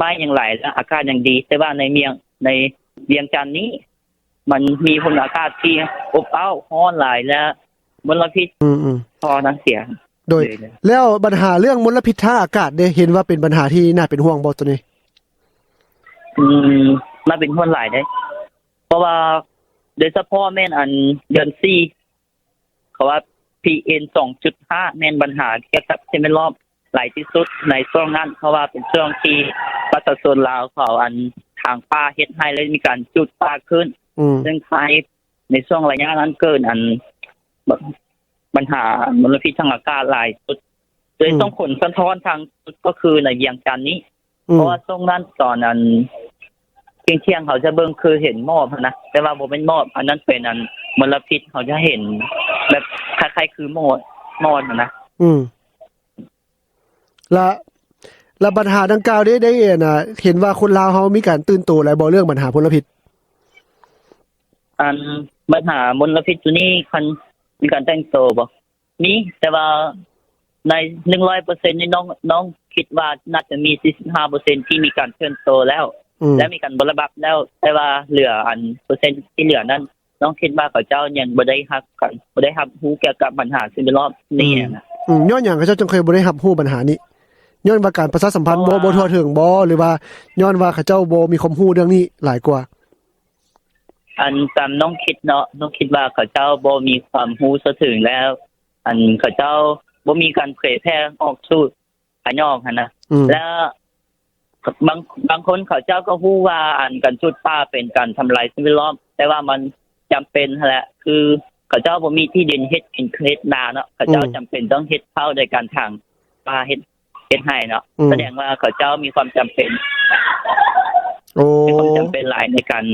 ໄມ້ຍັງຫຼາຍ ແລະ ອາກາດຍັງດີ, ແຕ່ວ່າໃນວຽງ ໃນວຽງຈັນນີ້ ມັນມີມົນອາກາດທີ່ອົບອ້າວ, ຮ້ອນຫຼາຍ ແລະ ມົນລະພິດ ອືມໆ ທໍ່ນ້ຳເສຍ. ໂດຍ ໂດຍ ແລ້ວບັນຫາເລື່ອງມົນລະພິດທາງອາກາດເດ ເຫັນວ່າເປັນບັນຫາທີ່ໜ້າເປັນຫ່ວງບໍ່ໂຕນີ້? ອືມ ໜ້າເປັນຫ່ວງຫຼາຍເດ້ ເພາະວ່າໂດຍສະເພາະແມ່ນອັນເດືອນສີ່ ເຂົາວ່າ ພີເອັມ ສອງຈຸດຫ້າ ແມ່ນບັນຫາກ່ຽວກັບສິ່ງແວດລ້ອມຫຼາຍທີ່ສຸດໃນຊ່ວງນັ້ນ, ເພາະວ່າເປັນຊ່ວງທີ່ປະຊາຊົນລາວເຂົາ ອັນ ຖາງປ່າເຮັດໄຮ່ ແລະ ມີການຈູດປ່າຂຶ້ນ ອືມ ເຊິ່ງເຮັດໃຫ້ໃນຊ່ວງໄລຍະນັ້ນເກີດ ອັນ ບັນຫາມົນລະພິດທາງອາກາດຫຼາຍສຸດ ໂດຍ ອືມ ສົ່ງຜົນສະທ້ອນທາງສຸດກໍຄືໃນວຽງຈັນນີ້ ອືມ ເພາະວ່າຊ່ວງນັ້ນຕອນ ອັນ ທ່ຽງໆ ເຂົາຈະເບິ່ງຄືເຫັນໝອກຫັ້ນນະ ແຕ່ວ່າບໍ່ແມ່ນໝອກ, ອັນນັ້ນເປັນ ອັນ ມົນລະພິດ ເຂົາຈະເຫັນແບບຄ້າຍໆ ຄືໝອກ ໝອກຫັ້ນນະ. ອືມ ລະ ລະບັນຫາດັ່ງກ່າວເດ ໄດ້ ອັນ ເຫັນວ່າຄົນລາວເຮົາມີການຕື່ນໂຕຫຼາຍບໍ່ ເລື່ອງບັນຫາມົນລະພິດ? ອັນ ບັນຫາມົນລະພິດໂຕນີ້ ຄັນມີການຕື່ນໂຕບໍ່? ມີ, ແຕ່ວ່າໃນໜຶ່ງຮ້ອຍເປີເຊັນນີ້ ນ້ອງ ນ້ອງຄິດວ່າໜ້າຈະມີສີ່ສິບຫ້າເປີເຊັນທີ່ມີການເຄື່ອນໂຕແລ້ວ ອືມ ແລະ ມີການບໍ່ລະບັບແລ້ວ, ແຕ່ວ່າເຫຼືອ ອັນ ເປີເຊັນທີ່ເຫຼືອນັ້ນ ນ້ອງຄິດວ່າເຂົາເຈົ້າຍັງບໍ່ໄດ້ຮັບການ ບໍ່ໄດ້ຮັບຮູ້ກ່ຽວກັບບັນຫາສິ່ງແວດລ້ອມນີ້ນະ. ອືມ ຍ້ອນຫຍັງເຂົາເຈົ້າຈຶ່ງຄ່ອຍບໍ່ໄດ້ຮັບຮູ້ບັນຫານີ້? ຍ້ອນວ່າການປະຊາສຳພັນບໍ່ ບໍ່ທົ່ວເຖິງບໍ່ ຫຼືວ່າຍ້ອນວ່າເຂົາເຈົ້າບໍ່ມີຄວາມຮູ້ເລື່ອງນີ້ຫຼາຍກວ່າ? ອັນ ຕາມນ້ອງຄິດເນາະ, ນ້ອງຄິດວ່າເຂົາເຈົ້າບໍ່ມີຄວາມຮູ້ທົ່ວເຖິງ ແລ້ວ ອັນ ເຂົາເຈົ້າບໍ່ມີການເຜີຍແຜ່ອອກສູ່ພາຍນອກຫັ້ນນະ ອືມ ແລ້ວບາງ ບາງຄົນເຂົາເຈົ້າກໍຮູ້ວ່າ ອັນ ການຈູດປ່າເປັນການທຳລາຍສິ່ງແວດລ້ອມ, ແຕ່ວ່າມັນຈຳເປັນຫັ້ນແຫຼະ ຄືເຂົາເຈົ້າບໍ່ມີທີ່ດິນເຮັດກິນເຮັດນາເນາະ, ເຂົາເຈົ້າ ອືມ ຈຳເປັນຕ້ອງເຮັດເຂົ້າໂດຍການຖາງປ່າ ເຮັດ ເຮັດໄຮ່ເນາະ ອືມ ສະແດງວ່າເຂົາເຈົ້າມີຄວາມຈຳເປັນ ໂອ້ ມີຄວາມຈຳເປັນຫຼາຍໃນການ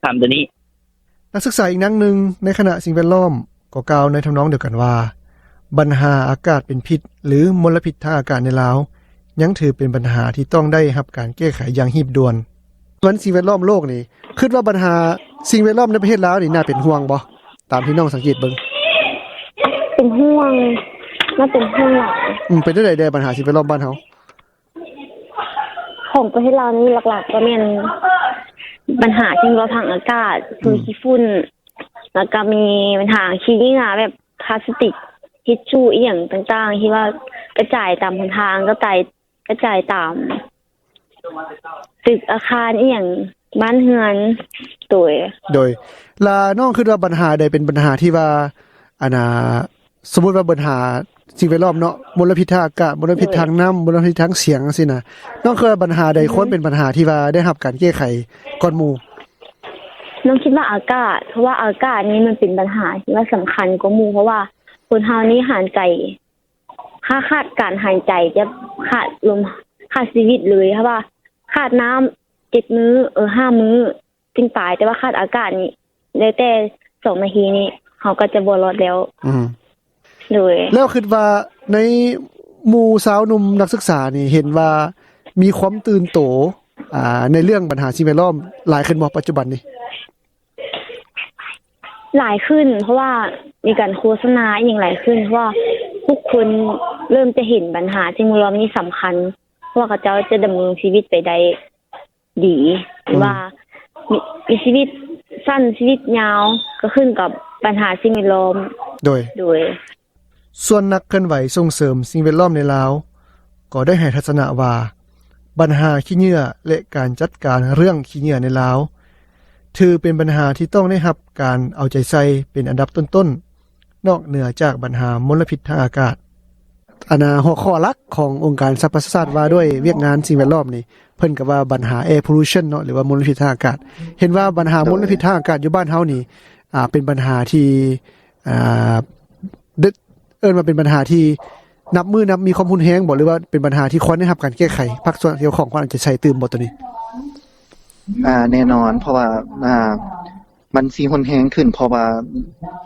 ທຳໂຕນີ້. ນັກສຶກສາອີກນາງໜຶ່ງໃນຄະນະສິ່ງແວດລ້ອມກໍກ່າວໃນທຳນອງດຽວກັນວ່າ ບັນຫາອາກາດເປັນພິດ ຫຼື ມົນລະພິດທາງອາກາດໃນລາວ ຍັງຖືເປັນບັນຫາທີ່ຕ້ອງໄດ້ຮັບການແກ້ໄຂຢ່າງຮີບດ່ວນ. ວັນສິ່ງແວດລ້ອມໂລກນີ້ ຄິດວ່າບັນຫາສິ່ງແວດລ້ອມໃນປະເທດລາວນີ້ໜ້າເປັນຫ່ວງບໍ່? ຕາມທີ່ນ້ອງສັງເກດເບິ່ງ. ເປັນຫ່ວງ, ໜ້າເປັນຫ່ວງຫຼາຍ. ອືມ, ເປັນຈັ່ງໃດແດ່ບັນຫາສິ່ງແວດລ້ອມບ້ານເຮົາ? ຂອງປະເທດລາວນີ້ຫຼັກໆກໍແມ່ນບັນຫາສິ່ງແວດລ້ອມທາງອາກາດ, ອືມ, ຝຸ່ນຂີ້ຝຸ່ນ, ແລ້ວກໍມີບັນຫາຂີ້ເຫຍື້ອແບບພລາສຕິກ, ທິດຊູອີ່ຫຍັງຕ່າງໆ ທີ່ວ່າກະຈາຍຕາມຫົນທາງ, ກະຈາຍ ກະຈາຍຕາມຕຶກອາຄານອີ່ຫຍັງ, ບ້ານເຮືອນ. ໂດຍ ໂດຍ ລະນ້ອງຄິດວ່າບັນຫາໃດເປັນບັນຫາທີ່ວ່າ ອັນນ່າ ສົມມຸດວ່າບັນຫາສິ່ງແວດລ້ອມເນາະ, ມົນລະພິດທາງອາກາດ, ມົນລະພິດທາງນ້ຳ, ໂດຍ ມົນລະພິດທາງສຽງຈັ່ງຊີ້ນະ, ນ້ອງຄິດວ່າບັນຫາໃດ ອືຮຶ ຄວນເປັນບັນຫາທີ່ວ່າໄດ້ຮັບການແກ້ໄຂກ່ອນໝູ່? ນ້ອງຄິດວ່າອາກາດ, ເພາະວ່າອາກາດນີ້ມັນເປັນບັນຫາທີ່ວ່າສຳຄັນກວ່າໝູ່, ເພາະວ່າຄົນເຮົານີ້ຫາຍໃຈ ຖ້າຂາດການຫາຍໃຈ ຈະຂາດລົມ, ຂາດຊີວິດເລີຍ. ຖ້າວ່າຂາດນ້ຳເຈັດມື້, ເອີ, ຫ້າມື້ຈຶ່ງຕາຍ, ແຕ່ວ່າຂາດອາກາດນີ້ ແລ້ວແຕ່ສອງນາທີນີ້ ເຮົາກໍຈະບໍ່ລອດແລ້ວ. ອືມ ໂດຍ ແລ້ວຄິດວ່າໃນໝູ່ຊາວໜຸ່ມນັກສຶກສານີ້ ເຫັນວ່າມີຄວາມຕື່ນໂຕ, ອ່າ, ໃນເລື່ອງບັນຫາສິ່ງແວດລ້ອມຫຼາຍຂຶ້ນບໍ່ປັດຈຸບັນນີ້? ຫຼາຍຂຶ້ນ, ເພາະວ່າມີການໂຄສະນາອີ່ຫຍັງຫຼາຍຂຶ້ນ, ເພາະວ່າທຸກຄົນເລີ່ມຈະເຫັນບັນຫາສິ່ງແວດລ້ອມນີ້ສຳຄັນ, ເພາະວ່າເຂົາເຈົ້າຈະດຳລົງຊີວິດໄປໄດ້ດີ, ອືມ ວ່າມີ, ມີຊີວິດສັ້ນ, ຊີວິດຍາວ ກໍຂຶ້ນກັບບັນຫາສິ່ງແວດລ້ອມ. ໂດຍ ໂດຍ ສ່ວນນັກເຄື່ອນໄຫວສົ່ງເສີມສິ່ງແວດລ້ອມໃນລາວ ກໍໄດ້ໃຫ້ທັດສະນະວ່າ ບັນຫາຂີ້ເຫຍື້ອ ແລະ ການຈັດການເລື່ອງຂີ້ເຫຍື້ອໃນລາວ ຖືເປັນບັນຫາທີ່ຕ້ອງໄດ້ຮັບການເອົາໃຈໃສ່ເປັນອັນດັບຕົ້ນໆ ນອກເໜືອຈາກບັນຫາມົນລະພິດທາງອາກາດ. ອັນນ່າ ຫົວຂໍ້ຫຼັກຂອງອົງການສະຫະປະຊາຊາດວ່າດ້ວຍວຽກງານສິ່ງແວດລ້ອມນີ້ ເພິ່ນກໍວ່າບັນຫາ air pollution ເນາະ ຫຼືວ່າມົນລະພິດທາງອາກາດ. ເຫັນວ່າບັນຫາ ໂດຍ ມົນລະພິດທາງອາກາດຢູ່ບ້ານເຮົານີ້ ອ່າ ເປັນບັນຫາທີ່ ອ່າ ເອີ້ນວ່າເປັນບັນຫາທີ່ນັບມື້ນັບມີຄວາມຮຸນແຮງບໍ ຫຼືວ່າເປັນບັນຫາທີ່ຄວນໄດ້ຮັບການແກ້ໄຂ? ພາກສ່ວນກ່ຽວຂ້ອງຄວນເອົາໃຈໃສ່ຕື່ມບໍໂຕນີ້? ອ່າ ແນ່ນອນ, ເພາະວ່າ ອ່າ ມັນຊິຮຸນແຮງຂຶ້ນ, ເພາະວ່າ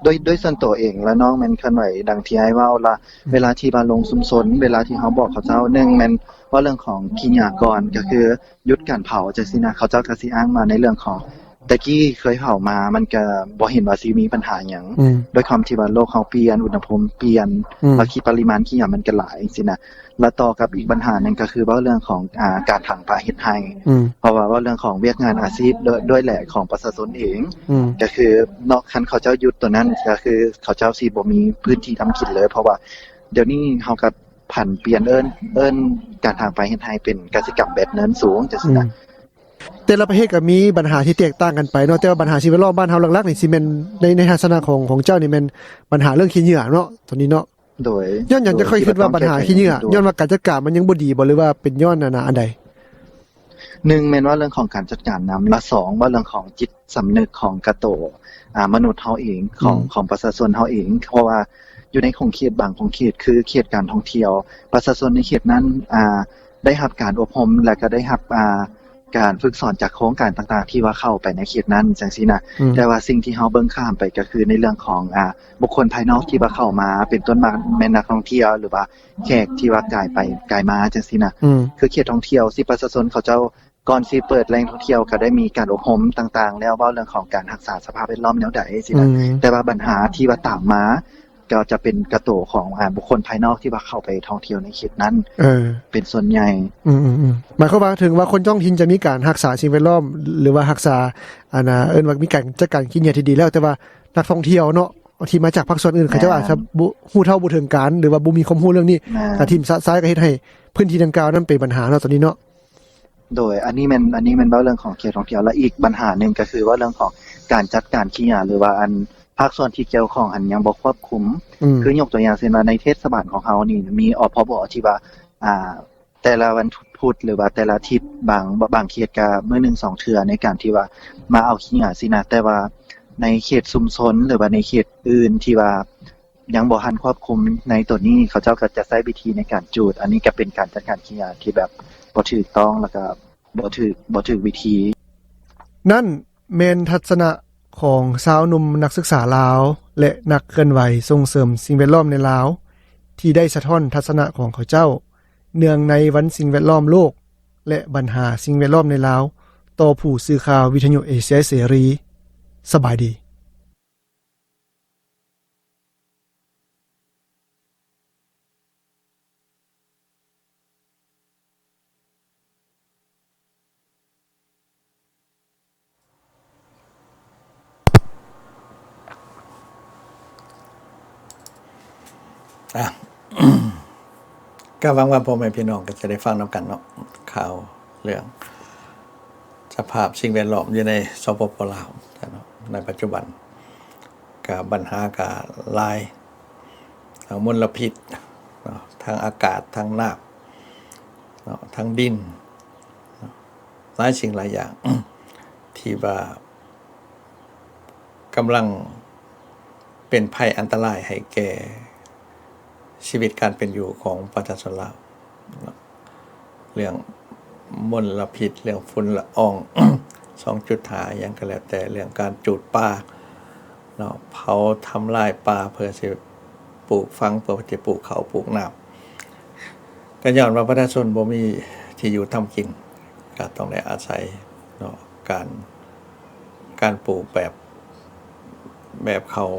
ໂດຍ, ໂດຍສ່ວນໂຕເອງ ແລະ ນ້ອງແມ່ນເຄື່ອນໄຫວດັ່ງທີ່ອ້າຍເວົ້າລະ, ອືມ ເວລາທີ່ວ່າລົງຊຸມຊົນ, ເວລາທີ່ເຮົາບອກເຂົາເຈົ້າ, ໜຶ່ງແມ່ນເວົ້າເລື່ອງຂອງຂີ້ເຫຍື້ອກ່ອນ, ກໍຄືຢຸດການເຜົາຈັ່ງຊີ້ນະ, ເຂົາເຈົ້າກໍຊິອ້າງມາໃນເລື່ອງຂອງ ແຕ່ກີ້ເຄີຍເຜົາມາ ມັນກະບໍ່ເຫັນວ່າຊິມີບັນຫາຫຍັງ ອືມ ດ້ວຍຄວາມທີ່ວ່າໂລກເຮົາປ່ຽນ ອຸນຫະພູມປ່ຽນ ອືມ ແລ້ວຂີ້ ປະລິມານຂີ້ຫຍ້າມັນກະຫຼາຍຈັ່ງຊີ້ນະ. ແລ້ວຕໍ່ກັບອີກບັນຫາໜຶ່ງກະຄືເວົ້າເລື່ອງຂອງ ອ່າ ການຖາງປ່າເຮັດໄຮ່ ອືມ ເພາະວ່າເວົ້າເລື່ອງຂອງວຽກງານອາຊີບດ້ວຍ ດ້ວຍແຫຼະຂອງປະຊາຊົນເອງ ອືມ ກະຄືນອກຄັນເຂົາເຈົ້າຢຸດໂຕນັ້ນ ກະຄືເຂົາເຈົ້າຊິບໍ່ມີພື້ນທີ່ທຳກິນເລີຍ ເພາະວ່າດຽວນີ້ເຮົາກະຜັນປ່ຽນເອີ້ນ ເອີ້ນການຖາງປ່າເຮັດໄຮ່ເປັນກະສິກຳແບບເນີນສູງຈັ່ງຊີ້ນະ ອືມ. ແຕ່ລະປະເທດກໍມີບັນຫາທີ່ແຕກຕ່າງກັນໄປເນາະ, ແຕ່ວ່າບັນຫາສິ່ງແວດລ້ອມບ້ານເຮົາຫຼັກໆນີ້ ຊິແມ່ນໃນ ໃນທັດສະນະຂອງ ຂອງເຈົ້ານີ້ແມ່ນບັນຫາເລື່ອງຂີ້ເຫຍື້ອເນາະ ຕອນນີ້ເນາະ. ໂດຍ ຍ້ອນຫຍັງຈັ່ງຄ່ອຍຄິດວ່າບັນຫາຂີ້ເຫຍື້ອ? ຍ້ອນວ່າການຈັດການມັນຍັງບໍ່ດີບໍ່ ຫຼືວ່າເປັນຍ້ອນອັນ ອັນໃດ? ໜຶ່ງແມ່ນວ່າເລື່ອງຂອງການຈັດການນຳ ແລະ ສອງເວົ້າເລື່ອງຂອງຈິດສຳນຶກຂອງກະໂຕ ອ່າ ມະນຸດເຮົາເອງ ຂອງ ອືມ ຂອງປະຊາຊົນເຮົາເອງ ເພາະວ່າຢູ່ໃນຂົງເຂດ ບາງຂົງເຂດ ຄືເຂດການທ່ອງທ່ຽວ ປະຊາຊົນໃນເຂດນັ້ນ ອ່າ ໄດ້ຮັບການອົບຮົມ ແລະ ກະໄດ້ຮັບ ອ່າ ການຝຶກສອນຈາກໂຄງການຕ່າງໆ ທີ່ວ່າເຂົ້າໄປໃນເຂດນັ້ນຈັ່ງຊີ້ນະ ອືມ ແຕ່ວ່າສິ່ງທີ່ເຮົາເບິ່ງຂ້າມໄປກະຄືໃນເລື່ອງຂອງ ອ່າ ບຸກຄົນພາຍນອກທີ່ວ່າເຂົ້າມາ ເປັນຕົ້ນມາກແມ່ນນັກທ່ອງທ່ຽວ ຫຼືວ່າແຂກທີ່ວ່າກາຍໄປກາຍມາຈັ່ງຊີ້ນະ ອືມ ຄືເຂດທ່ອງທ່ຽວ ທີ່ປະຊາຊົນເຂົາເຈົ້າ ກ່ອນຊິເປີດແຫຼ່ງທ່ອງທ່ຽວກະໄດ້ມີການອົບຮົມຕ່າງໆ ແລ້ວເວົ້າເລື່ອງຂອງການຮັກສາສະພາບແວດລ້ອມແນວໃດຊີ້ນະ ອືມ ແຕ່ວ່າບັນຫາທີ່ວ່າຕາມມາ ກໍຈະເປັນກະໂຕຂອງ ອ່າ ບຸກຄົນພາຍນອກທີ່ວ່າເຂົ້າໄປທ່ອງທ່ຽວໃນເຂດນັ້ນ ເອີ ເປັນສ່ວນໃຫຍ່ ອືມໆໆ ໝາຍຄວາມວ່າເຖິງວ່າຄົນທ້ອງຖິ່ນຈະມີການຮັກສາສິ່ງແວດລ້ອມ ຫຼືວ່າຮັກສາ ອັນນ່າ ເອີ້ນວ່າມີການຈັດການຂີ້ເຫຍື້ອທີ່ດີແລ້ວ ແຕ່ວ່ານັກທ່ອງທ່ຽວເນາະ ທີ່ມາຈາກພາກສ່ວນອື່ນ ເຂົາເຈົ້າອາດຈະບໍ່ຮູ້ເທົ່າບໍ່ເຖິງການ ຫຼືວ່າບໍ່ມີຄວາມຮູ້ເລື່ອງນີ້ ກະຖິ້ມຊະຊາຍ ກໍເຮັດໃຫ້ພື້ນທີ່ດັ່ງກ່າວນັ້ນເປັນບັນຫາເນາະ ຕອນນີ້ເນາະ. ໂດຍ ອັນນີ້ແມ່ນ ອັນນີ້ແມ່ນເວົ້າເລື່ອງຂອງເຂດທ່ອງທ່ຽວ ແລະ ອີກບັນຫາໜຶ່ງກະຄືເວົ້າເລື່ອງຂອງການຈັດການຂີ້ຫຍ້າ ຫຼືວ່າອັນພາກສ່ວນທີ່ກ່ຽວຂ້ອງຫັ້ນຍັງບໍ່ຄວບຄຸມ ອືມ ຄືຍົກຕົວຢ່າງເຊັ່ນວ່າໃນເທດສະບານຂອງເຮົານີ້ມີ ອພບ ທີ່ວ່າ ອ່າ ແຕ່ລະວັນພຸດ ຫຼືວ່າແຕ່ລະອາທິດ ບາງ ບາງເຂດກະມື້ໜຶ່ງສອງເທື່ອໃນການທີ່ວ່າມາເອົາຂີ້ຫຍ້າຊີ້ນະ ແຕ່ວ່າໃນເຂດຊຸມຊົນ ຫຼືວ່າໃນເຂດອື່ນທີ່ວ່າ ຍັງບໍ່ທັນຄວບຄຸມໃນໂຕນີ້ ເຂົາເຈົ້າກໍຈະໃຊ້ວິທີໃນການຈູດ ອັນນີ້ກໍເປັນການຈັດການຂີ້ຫຍ້າທີ່ແບບບໍ່ຖືກຕ້ອງ ແລ້ວກໍບໍ່ຖືກ ບໍ່ຖືກວິທີ. ນັ້ນແມ່ນທັດສະນະຂອງຊາວໜຸ່ມນັກສຶກສາລາວ ແລະ ນັກເຄື່ອນໄຫວສົ່ງເສີມສິ່ງແວດລ້ອມໃນລາວ ທີ່ໄດ້ສະທ້ອນທັດສະນະຂອງເຂົາເຈົ້າ ເນື່ອງໃນວັນສິ່ງແວດລ້ອມໂລກ ແລະ ບັນຫາສິ່ງແວດລ້ອມໃນລາວ ຕໍ່ຜູ້ສື່ຂ່າວວິທະຍຸເອເຊຍເສລີ. ສະບາຍດີ. ອ່ະ ກໍຫວັງວ່າພໍ່ແມ່ພີ່ນ້ອງກໍຈະໄດ້ຟັງນຳກັນເນາະ ຂ່າວເລື່ອງສະພາບສິ່ງແວດລ້ອມຢູ່ໃນ ສປປ ລາວ ເນາະ ໃນປັດຈຸບັນ ກະບັນຫາກະຫຼາຍ ເອົາ ມົນລະພິດເນາະ ທັງອາກາດ ທັງນ້ຳເນາະ ທັງດິນເນາະ ຫຼາຍສິ່ງຫຼາຍຢ່າງ ທີ່ວ່າກຳລັງເປັນໄພອັນຕະລາຍໃຫ້ແກ່ຊີວິດການເປັນຢູ່ຂອງປະຊາຊົນລາວເນາະ. ເລື່ອງມົນລະພິດ ເລື່ອງຝຸ່ນລະອອງ ສອງຈຸດຫ້າ ຫຍັງກໍແລ້ວແຕ່ ເລື່ອງການຈູດປ່າເນາະ ເຜົາທຳລາຍປ່າເພື່ອຊິປູກຝັງ ເພື່ອຊິປູກເຂົ້າປູກນ້ຳ ກໍຍ້ອນວ່າປະຊາຊົນບໍ່ມີທີ່ຢູ່ທຳກິນ ກໍຕ້ອງໄດ້ອາໄສເນາະ ການ ການປູກແບບ ແບບເຂົາ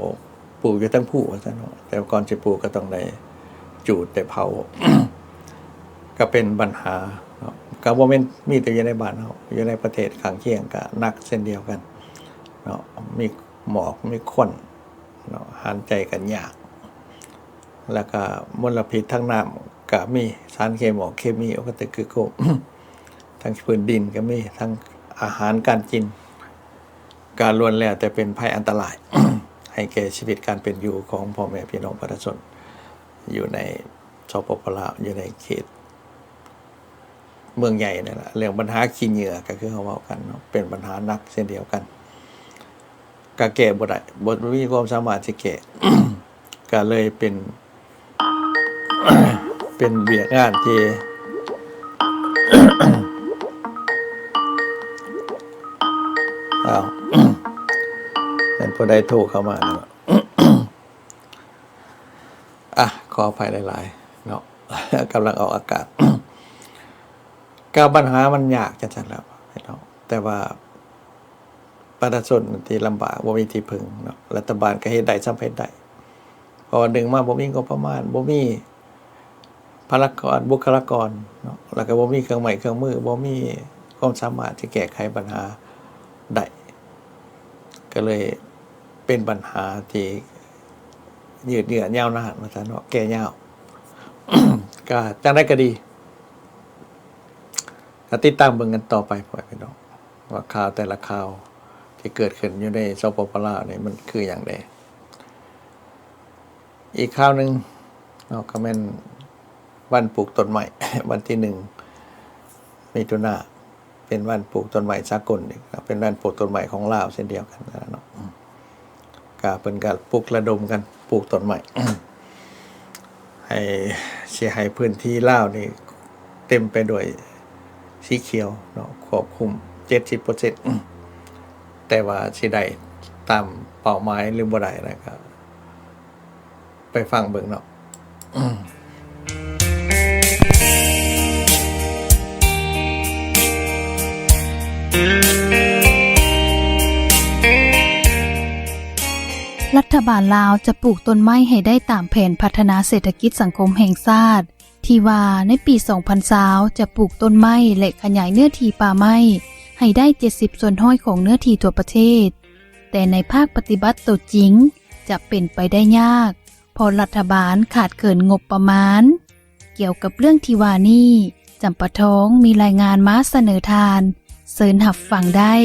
ປູກຢູ່ທາງພູ້ວ່າຊັ້ນເນາະ ແຕ່ກ່ອນຊິປູກກໍຕ້ອງໄດ້ຈູດໄດ້ເຜົາ ກໍເປັນບັນຫາເນາະ ກໍບໍ່ແມ່ນມີແຕ່ຢູ່ໃນບ້ານເຮົາ ຢູ່ໃນປະເທດຂ້າງຄຽງກໍໜັກເຊັ່ນດຽວກັນເນາະ ມີໝອກມີຄວັນເນາະ ຫາຍໃຈກໍຍາກ ແລ້ວກໍມົນລະພິດທາງນ້ຳກໍມີ ສານເຄມີ ເຄມີ ໂອກາເຕະຄືໂກ ທາງພື້ນດິນກໍມີ ທາງອາຫານການກິນ ກໍລ້ວນແລ້ວແຕ່ເປັນໄພອັນຕະລາຍ ໃຫ້ແກ່ຊີວິດການເປັນຢູ່ຂອງພໍ່ແມ່ພີ່ນ້ອງປະຊາຊົນ ຢູ່ໃນ ສປປ ລາວ ຢູ່ໃນເຂດເມືອງໃຫຍ່ນັ້ນລະ. ເລື່ອງບັນຫາຂີ້ເຫຍື້ອກໍຄືເຮົາເວົ້າກັນເນາະ ເປັນບັນຫາໜັກເຊັ່ນດຽວກັນ ກໍແກ້ບໍ່ໄດ້ ບໍ່ ບໍ່ມີຄວາມສາມາດຊິແກ້ ກໍເລີຍເປັນ ເປັນວຽກງານທີ່ ອ້າວ ແມ່ນຜູ້ໃດໂທເຂົ້າມາເນາະ ອ່ະ ຂໍອະໄພຫຼາຍໆເນາະ ກຳລັງອອກອາກາດ ກໍບັນຫາມັນຍາກຈັ່ງຊັ້ນແຫຼະເນາະ ແຕ່ວ່າ ປະຊາຊົນທີ່ລຳບາກ ບໍ່ມີທີ່ເພິ່ງເນາະ, ລັດຖະບານກໍເຮັດໄດ້ສ່ຳເຮັດໄດ້ ເພາະວ່າໜຶ່ງມາບໍ່ມີງົບປະມານ, ບໍ່ມີພະລາກອນ, ບຸກຄະລາກອນເນາະ, ແລ້ວກໍບໍ່ມີເຄື່ອງໄມ້ເຄື່ອງມື, ບໍ່ມີຄວາມສາມາດທີ່ແກ້ໄຂບັນຫາໄດ້, ກໍເລີຍເປັນບັນຫາທີ່ຍືດເຍື້ອຍາວນານວ່າຊັ້ນເນາະ, ແກ່ຍາວ. ກໍຈັ່ງໃດກໍດີ ກໍຕິດຕາມເບິ່ງກັນຕໍ່ໄປ ພໍ່ແມ່ພີ່ນ້ອງ ວ່າຂ່າວແຕ່ລະຂ່າວທີ່ເກີດຂຶ້ນຢູ່ໃນ ສປປ ລາວ ນີ້ມັນຄືຫຍັງແດ່. ອີກຂ່າວໜຶ່ງເນາະ ກໍແມ່ນວັນປູກຕົ້ນໄມ້ ວັນທີໜຶ່ງ ມິຖຸນາ ເປັນວັນປູກຕົ້ນໄມ້ສາກົນອີກ, ເປັນວັນປູກຕົ້ນໄມ້ຂອງລາວເຊັ່ນດຽວກັນເນາະ. ກະເພິ່ນກະປຸກລະດົມກັນປູກຕົ້ນໄມ້ ໃຫ້ ຊິໃຫ້ພື້ນທີ່ລາວນີ້ເຕັມໄປດ້ວຍສີຂຽວເນາະ, ຄວບຄຸມເຈັດສິບເປີເຊັນ ແຕ່ວ່າຊິໄດ້ຕາມເປົ້າໝາຍຫຼືບໍ່ໄດ້ນະ ກະໄປຟັງເບິ່ງເນາະ. ລັດຖະບານລາວຈະປູກຕົ້ນໄມ້ໃຫ້ໄດ້ຕາມແຜນພັດທະນາເສດຖະກິດສັງຄົມແຫ່ງຊາດ ທີ່ວ່າໃນປີສອງພັນຊາວ ຈະປູກຕົ້ນໄມ້ ແລະ ຂະຫຍາຍເນື້ອທີ່ປ່າໄມ້ໃຫ້ໄດ້ເຈັດສິບສ່ວນຮ້ອຍຂອງເນື້ອທີ່ທົ່ວປະເທດ, ແຕ່ໃນພາກປະຕິບັດໂຕຈິງຈະເປັນໄປໄດ້ຍາກ ເພາະລັດຖະບານຂາດເຂີນງົບປະມານ. ກ່ຽວກັບເລື່ອງທີ່ວ່ານີ້ ຈຳປາທອງມີລາຍງານມາສະເໜີທ່ານ, ເຊີນຮັບຟັງໄດ້.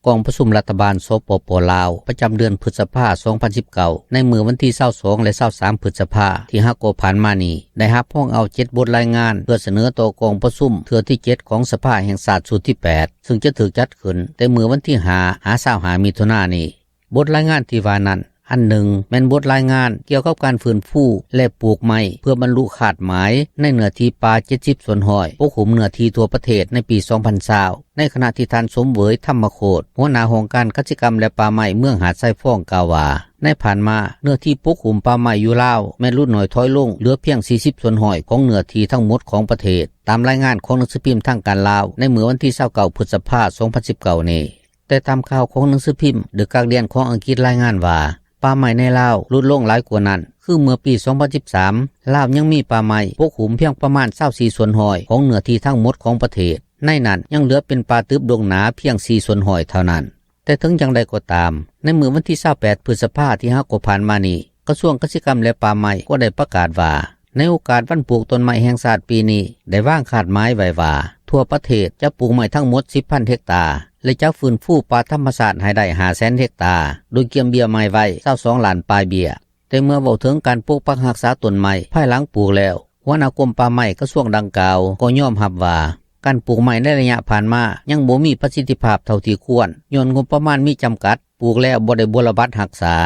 ກອງປະຊຸມລັດຖະບານ ສປປ ລາວ ປະຈຳເດືອນພຶດສະພາ ສອງພັນສິບເກົ້າ ໃນມື້ວັນທີຊາວສອງ ແລະ ຊາວສາມ ພຶດສະພາ ທີ່ຫາກໍຜ່ານມານີ້ ໄດ້ຮັບຮອງເອົາເຈັດບົດລາຍງານ ເພື່ອສະເໜີຕໍ່ກອງປະຊຸມເທື່ອທີເຈັດ ຂອງສະພາແຫ່ງຊາດຊຸດທີແປດ ເຊິ່ງຈະຖືກຈັດຂຶ້ນແຕ່ມື້ວັນທີຫ້າ ຫາ ຊາວຫ້າ ມິຖຸນານີ້. ບົດລາຍງານທີ່ວ່ານັ້ນ ອັນໜຶ່ງ ແມ່ນບົດລາຍງານກ່ຽວກັບການຟື້ນຟູ ແລະ ປູກໄມ້ເພື່ອບັນລຸຄາດໝາຍໃນເນື້ອທີ່ປ່າເຈັດສິບສ່ວນຮ້ອຍ ປົກຫຸ້ມເນື້ອທີ່ທົ່ວປະເທດໃນປີສອງພັນຊາວ ໃນຂະນະທີ່ທ່ານ ສົມເຫວີຍ ທຳມະໂຄດ ຫົວໜ້າຫ້ອງການກະສິກຳ ແລະ ປ່າໄມ້ເມືອງຫາດຊາຍຟອງ ກ່າວວ່າ ໃນຜ່ານມາ ເນື້ອທີ່ປົກຫຸ້ມປ່າໄມ້ຢູ່ລາວແມ່ນຫຼຸດໜ້ອຍຖອຍລົງ ເຫຼືອພຽງສີ່ສິບສ່ວນຮ້ອຍຂອງເນື້ອທີ່ທັງໝົດຂອງປະເທດ, ຕາມລາຍງານຂອງໜັງສືພິມທາງການລາວໃນມື້ວັນທີຊາວເກົ້າ ພຶດສະພາ ສອງພັນສິບເກົ້ານີ້. ແຕ່ຕາມຂ່າວຂອງໜັງສືພິມ The Guardian ຂອງອັງກິດລາຍງານວ່າ ປ່າໄມ້ໃນລາວຫຼຸດລົງຫຼາຍກວ່ານັ້ນ, ຄືເມື່ອປີສອງພັນສິບສາມ ລາວຍັງມີປ່າໄມ້ປົກຫຸ້ມພຽງປະມານຊາວສີ່ສ່ວນຮ້ອຍຂອງເນື້ອທີ່ທັງໝົດຂອງປະເທດ, ໃນນັ້ນຍັງເຫຼືອເປັນປ່າຕຶບດົງໜາພຽງສີ່ສ່ວນຮ້ອຍເທົ່ານັ້ນ. ແຕ່ເຖິງຢ່າງໃດກໍຕາມ, ໃນມື້ວັນທີຊາວແປດ ພຶດສະພາ ທີ່ຫາກໍຜ່ານມານີ້, ກະຊວງກະສິກຳ ແລະ ປ່າໄມ້ກໍໄດ້ປະກາດວ່າ ໃນໂອກາດວັນປູກຕົ້ນໄມ້ແຫ່ງຊາດປີນີ້ ໄດ້ວາງຄາດໝາຍໄວ້ວ່າ ທົ່ວປະເທດຈະປູກໄມ້ທັງໝົດສິບພັນເຮັກຕາ ແລະ ຈະຟື້ນຟູປ່າທຳມະຊາດໃຫ້ໄດ້ຫ້າແສນເຮັກຕາ, ໂດຍກຽມເບ້ຍໄມ້ໄວ້ຊາວສອງລ້ານປາຍເບ້ຍ. ແຕ່ເມື່ອເວົ້າເຖິງການປົກປັກຮັກສາຕົ້ນໄມ້ພາຍຫຼັງປູກແລ້ວ, ຫົວໜ້າກົມປ່າໄມ້ກະຊວງດັ່ງກ່າວກໍຍອມຮັບວ່າ ການປູກໄມ້ໃນໄລຍະຜ່ານມາຍັງບໍ່ມີປະສິດທິພາບເທົ່າທີ່ຄວນ, ຍ້ອນງົບປະມານມີຈຳກັດ, ປູກແລ້ວບໍ່ໄດ້ບົວລະບັດຮັກສາ.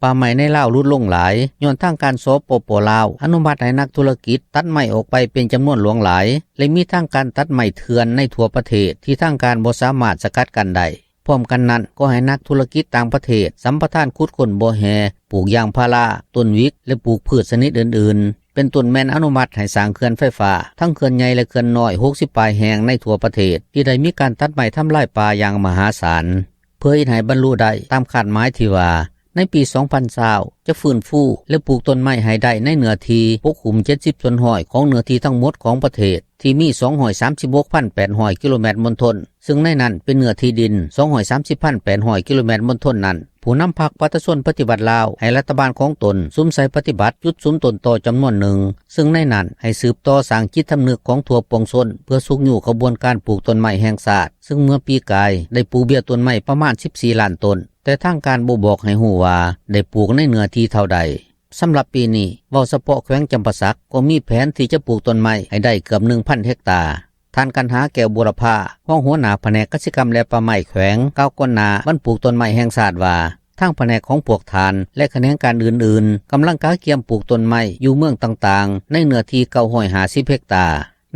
ປ່າໄມ້ໃນລາວຫຼຸດລົງຫຼາຍ ຍ້ອນທາງການ ສປປ ລາວ ອະນຸມັດໃຫ້ນັກທຸລະກິດຕັດໄມ້ອອກໄປເປັນຈຳນວນຫຼວງຫຼາຍ ແລະ ມີທັງການຕັດໄມ້ເຖື່ອນໃນທົ່ວປະເທດທີ່ທາງການບໍ່ສາມາດສະກັດກັ້ນໄດ້. ພ້ອມກັນນັ້ນກໍໃຫ້ນັກທຸລະກິດຕ່າງປະເທດສຳປະທານຂຸດຄົ້ນບໍ່ແຮ່, ປູກຢາງພາລາ, ຕົ້ນວິກ ແລະ ປູກພືດຊະນິດອື່ນໆ, ເປັນຕົ້ນແມ່ນອະນຸມັດໃຫ້ສ້າງເຂື່ອນໄຟຟ້າ ທັງເຂື່ອນໃຫຍ່ ແລະ ເຂື່ອນນ້ອຍ ຫົກສິບປາຍແຫ່ງໃນທົ່ວປະເທດ ທີ່ໄດ້ມີການຕັດໄມ້ທຳລາຍປ່າຢ່າງມະຫາສານ. ເພື່ອເຮັດໃຫ້ບັນລຸໄດ້ຕາມຄາດໝາຍທີ່ວ່າ ໃນປີສອງພັນຊາວ ຈະຟື້ນຟູ ແລະ ປູກຕົ້ນໄມ້ໃຫ້ໄດ້ໃນເນື້ອທີ່ປົກຫຸ້ມເຈັດສິບສ່ວນຮ້ອຍຂອງເນື້ອທີ່ທັງໝົດຂອງປະເທດ ທີ່ມີສອງຮ້ອຍສາມສິບຫົກພັນແປດຮ້ອຍກິໂລແມັດມົນທົນ, ເຊິ່ງໃນນັ້ນເປັນເນື້ອທີ່ດິນສອງຮ້ອຍສາມສິບພັນແປດຮ້ອຍກິໂລແມັດມົນທົນນັ້ນ, ຜູ້ນຳພັກປະຊາຊົນປະຕິວັດລາວໃຫ້ລັດຖະບານຂອງຕົນສຸມໃສ່ປະຕິບັດຈຸດສຸມຕົ້ນຕໍຈຳນວນໜຶ່ງ, ເຊິ່ງໃນນັ້ນໃຫ້ສືບຕໍ່ສ້າງຈິດສຳນຶກຂອງທົ່ວປວງຊົນ ເພື່ອຊຸກຍູ້ຂະບວນການປູກຕົ້ນໄມ້ແຫ່ງຊາດ, ເຊິ່ງເມື່ອປີກາຍໄດ້ປູກເບ້ຍຕົ້ນໄມ້ປະມານສິບສີ່ລ້ານຕົ້ນ, ແຕ່ທາງການບໍ່ບອກໃຫ້ຮູ້ວ່າໄດ້ປູກໃນເນື້ອທີ່ເທົ່າໃດ. ສຳລັບປີນີ້, ເວົ້າສະເພາະແຂວງຈຳປາສັກ ກໍມີແຜນທີ່ຈະປູກຕົ້ນໄມ້ໃຫ້ໄດ້ເກືອບໜຶ່ງພັນເຮັກຕາ. ທ່ານ ກັນຫາ ແກ້ວບູລະພາ, ຮອງຫົວໜ້າພະແນກກະສິກຳ ແລະ ປ່າໄມ້ແຂວງ ກ່າວກ່ອນໜ້າວັນປູກຕົ້ນໄມ້ແຫ່ງຊາດວ່າ ທາງພະແນກຂອງພວກທ່ານ ແລະ ຂະແໜງການອື່ນໆ ກຳລັງກະກຽມປູກຕົ້ນໄມ້ຢູ່ເມືອງຕ່າງໆ ໃນເນື້ອທີ່ເກົ້າຮ້ອຍຫ້າສິບເຮັກຕາ.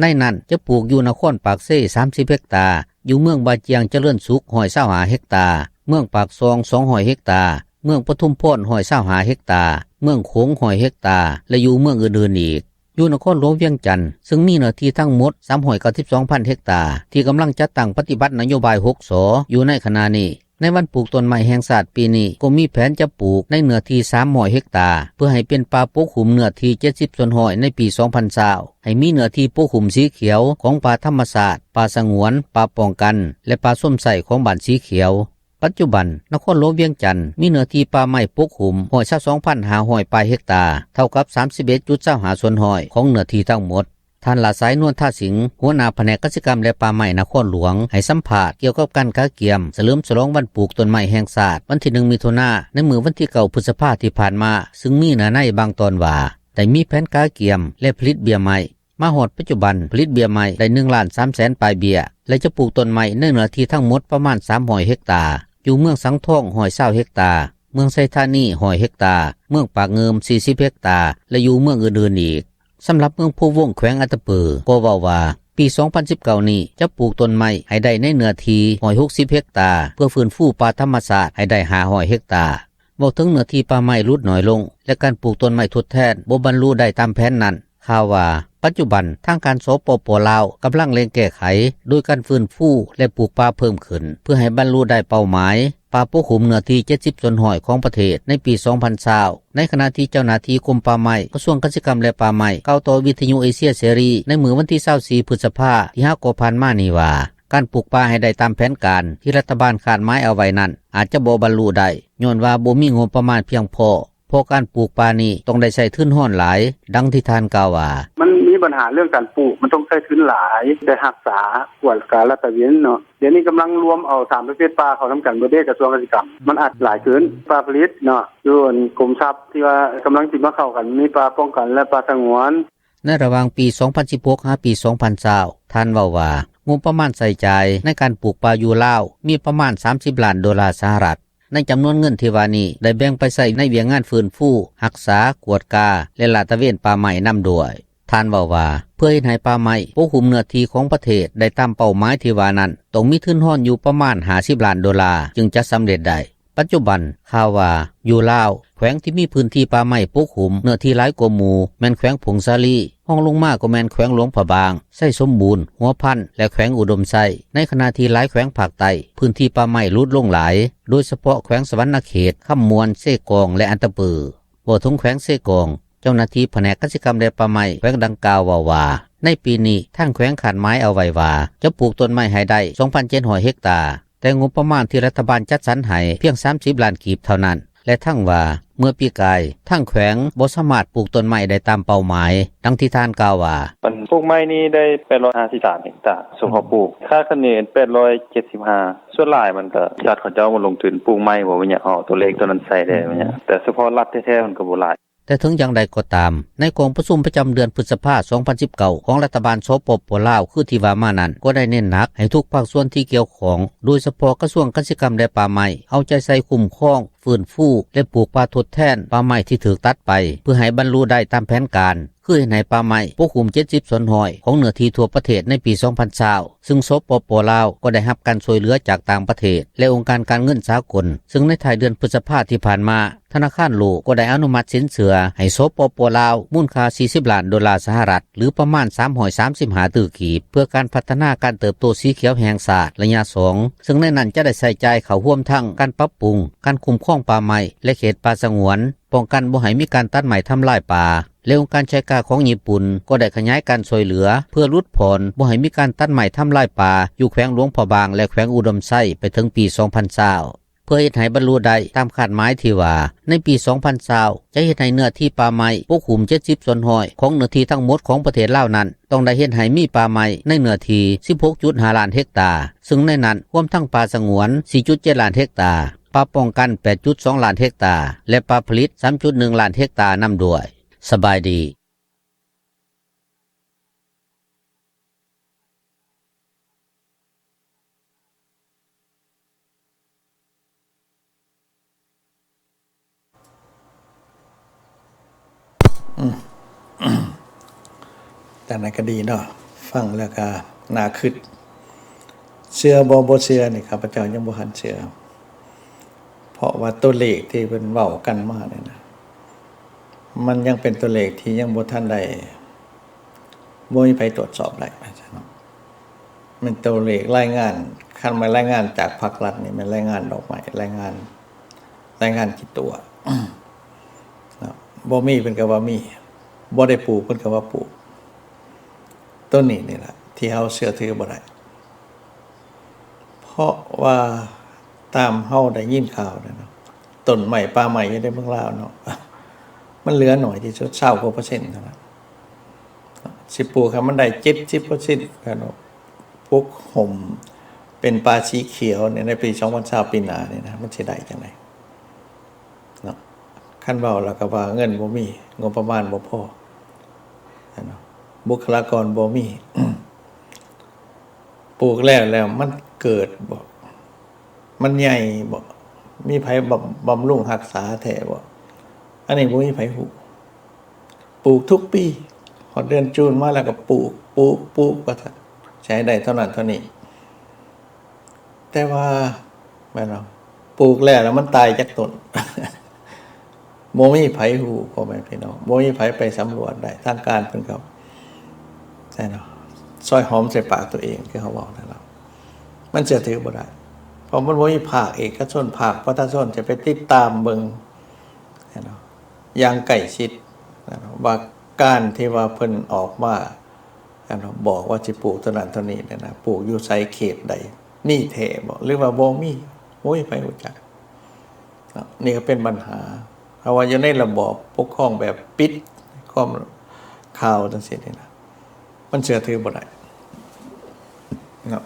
ໃນນັ້ນຈະປູກຢູ່ນະຄອນປາກເຊສາມສິບເຮັກຕາ, ຢູ່ເມືອງບາຈຽງຈະເລີນສຸກຮ້ອຍຊາວຫ້າເຮັກຕາ, ເມືອງປາກຊ່ອງສອງຮ້ອຍເຮັກຕາ, ເມືອງປະທຸມພອນຮ້ອຍຊາວຫ້າເຮັກຕາ, ເມືອງໂຂງຮ້ອຍເຮັກຕາ ແລະ ຢູ່ເມືອງອື່ນໆອີກ. ຢູ່ນະຄອນຫຼວງວຽງຈັນ ຊຶ່ງມີເນື້ອທີ່ທັງໝົດ ສາມຮ້ອຍເກົ້າສິບສອງພັນເຮັກຕາ ທີ່ກຳລັງຈັດຕັ້ງປະຕິບັດນະໂຍບາຍ ຫົກ ສ ຢູ່ໃນຂະນະນີ້. ໃນວັນປູກຕົ້ນໄມ້ແຫ່ງຊາດປີນີ້ ກໍມີແຜນຈະປູກໃນເນື້ອທີ່ ສາມຮ້ອຍເຮັກຕາ ເພື່ອໃຫ້ເປັນປ່າປົກຫຸ້ມເນື້ອທີ່ ເຈັດສິບສ່ວນຮ້ອຍ ໃນປີ ສອງພັນຊາວ ໃຫ້ມີເນື້ອທີ່ປົກຫຸ້ມສີຂຽວຂອງປ່າທຳມະຊາດ, ປ່າສະຫງວນ, ປ່າປ້ອງກັນ ແລະ ປ່າຊົມໃຊ້ຂອງບ້ານສີຂຽວ. ປັດຈຸບັນ ນະຄອນຫຼວງວຽງຈັນ ມີເນື້ອທີ່ປ່າໄມ້ປົກຫຸ້ມ ຮ້ອຍຊາວສອງພັນຫ້າຮ້ອຍປາຍເຮັກຕາ ເທົ່າກັບ ສາມສິບເອັດຈຸດຊາວຫ້າສ່ວນຮ້ອຍ ຂອງເນື້ອທີ່ທັງໝົດ. ທ່ານ ຫຼ້າສາຍ ນວນທາສິງ ຫົວໜ້າພະແນກກະສິກຳ ແລະ ປ່າໄມ້ນະຄອນຫຼວງ ໃຫ້ສຳພາດກ່ຽວກັບການກະກຽມສະເຫຼີມສະຫຼອງວັນປູກຕົ້ນໄມ້ແຫ່ງຊາດ ວັນທີໜຶ່ງ ມິຖຸນາ ໃນມື້ວັນທີເກົ້າ ພຶດສະພາ ທີ່ຜ່ານມາ, ຊຶ່ງມີເນື້ອໃນບາງຕອນວ່າ ໄດ້ມີແຜນກະກຽມ ແລະ ຜະລິດເບ້ຍໄມ້. ມາຮອດປັດຈຸບັນ ຜະລິດເບ້ຍໄມ້ໄດ້ ໜຶ່ງລ້ານສາມແສນປາຍເບ້ຍ ແລະ ຈະປູກຕົ້ນໄມ້ໃນເນື້ອທີ່ທັງໝົດປະມານ ສາມຮ້ອຍເຮັກຕາ, ຢູ່ເມືອງສັງທອງ ຮ້ອຍຊາວເຮັກຕາ, ເມືອງໄຊທານີ ຮ້ອຍເຮັກຕາ, ເມືອງປາກງື່ມ ສີ່ສິບເຮັກຕາ ແລະ ຢູ່ເມືອງອື່ນໆອີກ. ສຳລັບເມືອງພູວົງ ແຂວງອັດຕະປື ກໍເວົ້າວ່າ ປີສອງພັນສິບເກົ້ານີ້ ຈະປູກຕົ້ນໄມ້ໃຫ້ໄດ້ໃນເນື້ອທີ່ ຮ້ອຍຫົກສິບເຮັກຕາ ເພື່ອຟື້ນຟູປ່າທຳມະຊາດໃຫ້ໄດ້ ຫ້າຮ້ອຍເຮັກຕາ. ເວົ້າເຖິງເນື້ອທີ່ປ່າໄມ້ຫຼຸດໜ້ອຍລົງ ແລະ ການປູກຕົ້ນໄມ້ທົດແທນບໍ່ບັນລຸໄດ້ຕາມແຜນນັ້ນ, ຂ່າວວ່າ ປັດຈຸບັນທາງການ ສປປ ລາວ ກຳລັງເລັ່ງແກ້ໄຂ ໂດຍການຟື້ນຟູ ແລະ ປູກປ່າເພີ່ມຂຶ້ນ ເພື່ອໃຫ້ບັນລຸໄດ້ເປົ້າໝາຍ ປ່າປົກຫຸ້ມເນື້ອທີ່ ເຈັດສິບສ່ວນຮ້ອຍຂອງປະເທດໃນປີ ສອງພັນຊາວ ໃນຂະນະທີ່ເຈົ້າໜ້າທີ່ກົມປ່າໄມ້ ກະຊວງກະສິກຳ ແລະ ປ່າໄມ້ ກ່າວຕໍ່ວິທະຍຸເອເຊຍເສລີໃນມື້ວັນທີຊາວສີ່ ພຶດສະພາ ທີ່ຫາກໍຜ່ານມານີ້ວ່າ ການປູກປ່າໃຫ້ໄດ້ຕາມແຜນການທີ່ລັດຖະບານຄາດໝາຍເອົາໄວ້ນັ້ນ ອາດຈະບໍ່ບັນລຸໄດ້ ຍ້ອນວ່າບໍ່ມີງົບປະມານພຽງພໍ ເພາະການປູກປ່ານີ້ຕ້ອງໄດ້ໃຊ້ທຶນຮອນຫຼາຍ, ດັ່ງທີ່ທ່ານກ່າວວ່າ: ມັນມີບັນຫາເລື່ອງການປູກ ມັນຕ້ອງໃຊ້ທຶນຫຼາຍ ໄດ້ຮັກສາ ກວດກາລາດຕະເວນເນາະ. ດຽວນີ້ກຳລັງລວມເອົາສາມປະເພດປ່າເຂົ້ານຳກັນເບິດເດ້ ກະຊວງກະສິກຳ ມັນອາດຫຼາຍເກີນ. ປ່າຜະລິດເນາະ ຢູ່ກົມຊັບທີ່ວ່າກຳລັງຊິມາເຂົ້າກັນ ມີປ່າປ້ອງກັນ ແລະ ປ່າສະຫງວນ. ໃນລະຫວ່າງປີສອງພັນສິບຫົກ ຫາປີສອງພັນຊາວ ທ່ານເວົ້າວ່າ ງົບປະມານໃຊ້ຈ່າຍໃນການປູກປ່າຢູ່ລາວ ມີປະມານ ສາມສິບລ້ານໂດລາສະຫະລັດ. ໃນຈຳນວນເງິນທີ່ວ່ານີ້ ໄດ້ແບ່ງໄປໃຊ້ໃນວຽກງານຟື້ນຟູ, ຮັກສາ, ກວດກາ ແລະ ລາດຕະເວນປ່າໄມ້ນຳດ້ວຍ. ທ່ານເວົ້າວ່າ ເພື່ອເຮັດໃຫ້ປ່າໄມ້ປົກຫຸ້ມເນື້ອທີ່ຂອງປະເທດໄດ້ຕາມເປົ້າໝາຍທີ່ວ່ານັ້ນ ຕ້ອງມີທຶນຮອນຢູ່ປະມານ ຫ້າສິບລ້ານໂດລາ ຈຶ່ງຈະສຳເລັດໄດ້. ປັດຈຸບັນ ຂ່າວວ່າ ຢູ່ລາວ ແຂວງທີ່ມີພື້ນທີ່ປ່າໄມ້ປົກຫຸ້ມເນື້ອທີ່ຫຼາຍກວ່າໝູ່ ແມ່ນແຂວງຜົ້ງສາລີ, ຮອງລົງມາກໍແມ່ນແຂວງຫຼວງພະບາງ, ໄຊສົມບູນ, ຫົວພັນ ແລະ ແຂວງອຸດົມໄຊ, ໃນຂະນະທີ່ຫຼາຍແຂວງພາກໃຕ້ ພື້ນທີ່ປ່າໄມ້ຫຼຸດລົງຫຼາຍ, ໂດຍສະເພາະແຂວງສະຫວັນນະເຂດ, ຄຳມ່ວນ, ເຊກອງ ແລະ ອັດຕະປື. ເວົ້າເຖິງແຂວງເຊກອງ, ເຈົ້າໜ້າທີ່ພະແນກກະສິກຳ ແລະ ປ່າໄມ້ແຂວງດັ່ງກ່າວເວົ້າວ່າ ໃນປີນີ້ ທາງແຂວງຄາດໝາຍເອົາໄວ້ວ່າ ຈະປູກຕົ້ນໄມ້ໃຫ້ໄດ້ ສອງພັນເຈັດຮ້ອຍເຮັກຕາ, ແຕ່ງົບປະມານທີ່ລັດຖະບານຈັດສັນໃຫ້ພຽງ ສາມສິບລ້ານກີບເທົ່ານັ້ນ ແລະ ທັງວ່າ ເມື່ອປີກາຍ ທາງແຂວງບໍ່ສາມາດປູກຕົ້ນໄມ້ໄດ້ຕາມເປົ້າໝາຍ, ດັ່ງທີ່ທ່ານກ່າວວ່າ: ອັນປູກໄມ້ນີ້ໄດ້ ແປດຮ້ອຍຫ້າສິບສາມເຮັກຕາ ສົມທອບປູກ ຄາດຄະເນ ແປດຮ້ອຍເຈັດສິບຫ້າ. ສ່ວນຫຼາຍມັນກະ ລັດເຂົາເຈົ້າມາລົງທຶນປູກໄມ້ ບໍ່ແມ່ນຫຍັງ ເຮົາເອົາຕົວເລກໂຕນັ້ນໃສ່ໄດ້ ແມ່ນຫຍັງ ແຕ່ສະເພາະລັດແທ້ໆ ມັນກະບໍ່ຫຼາຍ. ແຕ່ເຖິງຢ່າງໃດກໍຕາມ, ໃນກອງປະຊຸມປະຈຳເດືອນພຶດສະພາ ສອງພັນສິບເກົ້າ ຂອງລັດຖະບານ ສປປ ລາວ ຄືທີ່ວ່າມານັ້ນ ກໍໄດ້ເນັ້ນໜັກໃຫ້ທຸກພາກສ່ວນທີ່ກ່ຽວຂ້ອງ, ໂດຍສະເພາະກະຊວງກະສິກຳ ແລະ ປ່າໄມ້ ເອົາໃຈໃສ່ຄຸ້ມຄອງ, ຟື້ນຟູ ແລະ ປູກປ່າທົດແທນປ່າໄມ້ທີ່ຖືກຕັດໄປ ເພື່ອໃຫ້ບັນລຸໄດ້ຕາມແຜນການ ຄືເຮັດໃຫ້ປ່າໄມ້ປົກຫຸ້ມ ເຈັດສິບສ່ວນຮ້ອຍຂອງເນື້ອທີ່ທົ່ວປະເທດໃນປີສອງພັນຊາວ ຊຶ່ງ ສປປ ລາວ ກໍໄດ້ຮັບການຊ່ວຍເຫຼືອຈາກຕ່າງປະເທດ ແລະ ອົງການການເງິນສາກົນ, ຊຶ່ງໃນທ້າຍເດືອນພຶດສະພາທີ່ຜ່ານມາ ທະນາຄານໂລກກໍໄດ້ອະນຸມັດສິນເຊື່ອໃຫ້ ສປປ ລາວ ມູນຄ່າ ສີ່ສິບລ້ານໂດລາສະຫະລັດ ຫຼື ປະມານ ສາມຮ້ອຍສາມສິບຫ້າຕື້ກີບ ເພື່ອການພັດທະນາການເຕີບໂຕສີຂຽວແຫ່ງຊາດໄລຍະສອງ ຊຶ່ງໃນນັ້ນຈະໄດ້ໃຊ້ຈ່າຍເຂົ້າຮວມທັງການປັບປຸງ, ການຄຸ້ມຄອງປ່າໄມ້ ແລະ ເຂດປ່າສະຫງວນ, ປ້ອງກັນບໍ່ໃຫ້ມີການຕັດໄມ້ທຳລາຍປ່າ ແລະ ອົງການໄຊກາຂອງຍີ່ປຸ່ນກໍໄດ້ຂະຫຍາຍການຊ່ວຍເຫຼືອ ເພື່ອຫຼຸດຜ່ອນບໍ່ໃຫ້ມີການຕັດໄມ້ທຳລາຍປ່າຢູ່ແຂວງຫຼວງພະບາງ ແລະ ແຂວງອຸດົມໄຊໄປເຖິງປີສອງພັນຊາວ ເພື່ອເຮັດໃຫ້ບັນລຸໄດ້ຕາມຄາດໝາຍທີ່ວ່າ ໃນປີສອງພັນຊາວ ຈະເຮັດໃຫ້ເນື້ອທີ່ປ່າໄມ້ປົກຫຸ້ມ ເຈັດສິບສ່ວນຮ້ອຍຂອງເນື້ອທີ່ທັງໝົດຂອງປະເທດລາວນັ້ນ ຕ້ອງໄດ້ເຮັດໃຫ້ມີປ່າໄມ້ໃນເນື້ອທີ່ ສິບຫົກຈຸດຫ້າລ້ານເຮັກຕາ, ຊຶ່ງໃນນັ້ນຮວມທັງປ່າສະຫງວນ ສີ່ຈຸດເຈັດລ້ານເຮັກຕາ, ປ່າປ້ອງກັນ ແປດຈຸດສອງລ້ານເຮັກຕາ ແລະ ປ່າຜະລິດ ສາມຈຸດໜຶ່ງລ້ານເຮັກຕານຳດ້ວຍ. ສະບາຍດີ. ອືມ ຈັ່ງໃດກໍດີເນາະ ຟັງແລ້ວກໍໜ້າຄິດ ເຊື່ອບໍ່ ບໍ່ເຊື່ອນີ້ ຂ້າພະເຈົ້າຍັງບໍ່ທັນເຊື່ອ ເພາະວ່າຕົວເລກທີ່ເພິ່ນເວົ້າກັນມານີ້ນະ ມັນຍັງເປັນຕົວເລກທີ່ຍັງບໍ່ທັນໄດ້ ບໍ່ມີໃຜຕວດສອບໄດ້ວ່າຊັ້ນເນາະ. ແມ່ນຕົວເລກລາຍງານ, ຄັນແມ່ນລາຍງານຈາກພາກລັດນີ້ ແມ່ນລາຍງານດອກໄມ້, ລາຍງານ, ລາຍງານຂີ້ຕົວະເນາະ. ບໍ່ມີເພິ່ນກໍວ່າມີ, ບໍ່ໄດ້ປູກເພິ່ນກໍວ່າປູກ. ຕົວນີ້ນີ້ລະທີ່ເຮົາເຊື່ອຖືບໍ່ໄດ້ ເພາະວ່າຕາມເຮົາໄດ້ຍິນຂ່າວນະເນາະ, ຕົ້ນໄມ້ປ່າໄມ້ຢູ່ໃນເມືອງລາວເນາະ ມັນເຫຼືອໜ້ອຍທີ່ສຸດ ຊາວກວ່າເປີເຊັນເທົ່ານັ້ນ. ຊິປູກໃຫ້ມັນໄດ້ເຈັດສິບເປີເຊັນເນາະ, ປົກຫຸ້ມເປັນປ່າສີຂຽວໃນ ໃນປີສອງພັນຊາວ ປີໜ້ານີ້ນະ ມັນຊິໄດ້ຈັ່ງໃດເນາະ? ຄັນເວົ້າແລ້ວກໍວ່າເງິນບໍ່ມີ, ງົບປະມານບໍ່ພໍເນາະ, ບຸກຄະລາກອນບໍ່ມີ. ປູກແລ້ວ ແລ້ວມັນເກີດບໍ່? ມັນໃຫຍ່ບໍ່? ມີໃຜບຳ ບຳລຸງຮັກສາແທ້ບໍ່? ອັນນີ້ບໍ່ມີໃຜຮູ້. ປູກທຸກປີ, ຮອດເດືອນຈູນມາແລ້ວກໍປູກ, ປູກ, ປູກວ່າຊັ້ນ, ຊິໃຫ້ໄດ້ເທົ່ານັ້ນເທົ່ານີ້. ແຕ່ວ່າ ແມ່ນບໍ່? ປູກແລ້ວ ແລ້ວມັນຕາຍຈັກຕົ້ນ? ບໍ່ມີໃຜຮູ້ ພໍ່ແມ່ພີ່ນ້ອງ, ບໍ່ມີໃຜໄປສຳຫຼວດໄດ້. ທາງການເພິ່ນກໍ ແມ່ນບໍ່? ຊອຍຫອມໃສ່ປາກຕົວເອງ ຄືເຮົາເວົ້ານັ້ນລະ, ມັນເຊື່ອຖືບໍ່ໄດ້. ເພາະມັນບໍ່ມີພາກເອກະຊົນ, ພາກປະຊາຊົນຈະໄປຕິດຕາມເບິ່ງ ແມ່ນບໍ່? ຢ່າງໃກ້ຊິດ ແມ່ນບໍ່? ວ່າການທີ່ວ່າເພິ່ນອອກມາ ອັນບອກວ່າຊິປູກເທົ່ານັ້ນເທົ່ານີ້ນະ, ປູກຢູ່ໃສເຂດໃດ, ມີແທ້ບໍ່ ຫຼືວ່າບໍ່ມີ? ໂອ້ຍ ໃຜຮູ້ຈັກເນາະ. ນີ້ກໍເປັນບັນຫາ. ເພາະວ່າຢູ່ໃນລະບອບປົກຄອງແບບປິດຄວາມຂ່າວຈັ່ງຊີ້ນີ້ນະ, ມັນເຊື່ອຖືບໍ່ໄດ້ເນາະ.